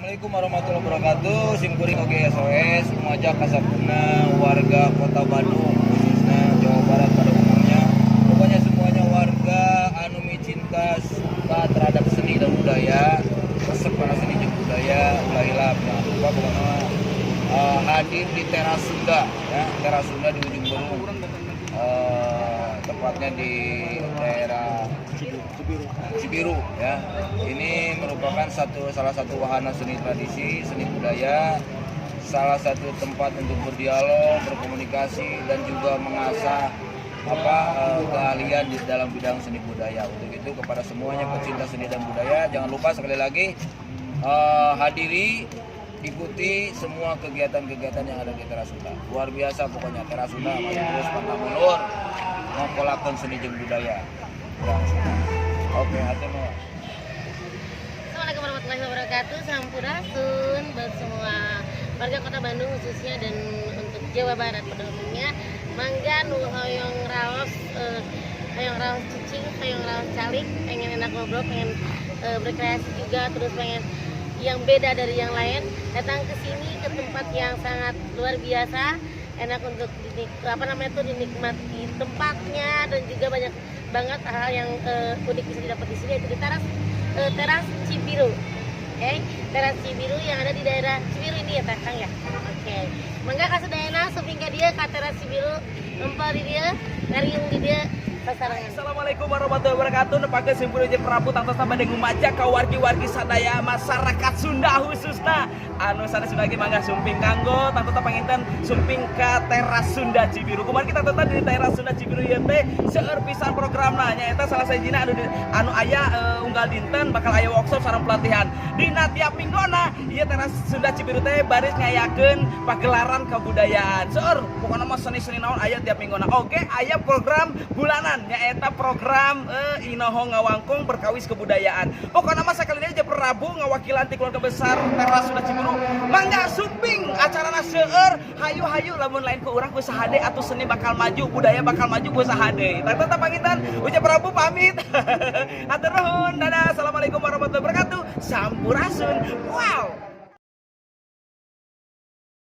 Assalamualaikum warahmatullahi wabarakatuh. Simkuring oge SOS mengajak kasapuna warga Kota Bandung, khususnya Jawa Barat pada umumnya. Pokoknya semuanya warga anu micinta suka terhadap seni dan budaya, resep kana seni jeung budaya, ulah hilap, jangan lupa pokoknya hadir di Teras Sunda ya, Teras Sunda di Ujung Berung. Tepatnya di daerah Cibiru ya. Ini merupakan salah satu wahana seni tradisi, seni budaya, salah satu tempat untuk berdialog, berkomunikasi, dan juga mengasah apa keahlian di dalam bidang seni budaya. Untuk itu, kepada semuanya pecinta seni dan budaya, jangan lupa sekali lagi hadiri, ikuti semua kegiatan-kegiatan yang ada di Teras Sunda. Luar biasa pokoknya Teras Sunda maju terus, pantang mundur, ngokolakeun seni jeung budaya. Urang Sunda. Oke, hatur nuhun. Assalamualaikum warahmatullahi wabarakatuh. Sampurasun buat semua warga Kota Bandung khususnya dan untuk Jawa Barat pada umumnya. Mangga nu hoyong raos hoyong raos cicing, hoyong raos calik, pengen enak ngobrol, pengen berkreasi juga, terus pengen yang beda dari yang lain, datang ke sini, ke tempat yang sangat luar biasa, enak untuk apa namanya tuh, dinikmati tempatnya dan juga banyak banget hal yang unik bisa didapat di sini, yaitu di teras Teras Cibiru. Oke, Teras Cibiru yang ada di daerah Cibiru ini ya, Kang, ya. Oke. Mangga kasadayana sumping ka dieu, ka Teras Cibiru, empal di dieu, ngariung di dieu sasarengan. Assalamualaikum warahmatullahi wabarakatuh. Nepangkeun simkuring Uji Prabu tangtos bade ngumajak ka wargi-wargi sadaya masyarakat Sunda, khususna anu sanes lagi, mangga sumping kanggo tangtos panginten sumping ka Teras Sunda Cibiru. Kumaha kita tangtos di Teras Sunda Cibiru ieu teh seueur pisan programna, nyaeta salah sahijina anu aya unggal dinten bakal aya workshop sareng pelatihan. Dina tiap minggona ieu Teras Sunda Cibiru teh baris ngayakeun pagelaran kebudayaan. Seueur pokokna mah, seni-seni naon aya tiap minggona. Oke, aya program bulanan, nyaeta program Inoho Ngawangkong Perkawis Kebudayaan. Pokokna mah sakali deui, Prabu ngawakilan ti keluarga besar Teras Sunda Cibiru, mangga sumping, acarana seueur. Hayu-hayu, lamun lain ku urang ku saha deui atuh? Seni bakal maju, budaya bakal maju ku saha deui? Tata pangitan, Uja Prabu pamit. Hatur nuhun, dadah. Assalamualaikum warahmatullahi wabarakatuh. Sampurasun. Wow.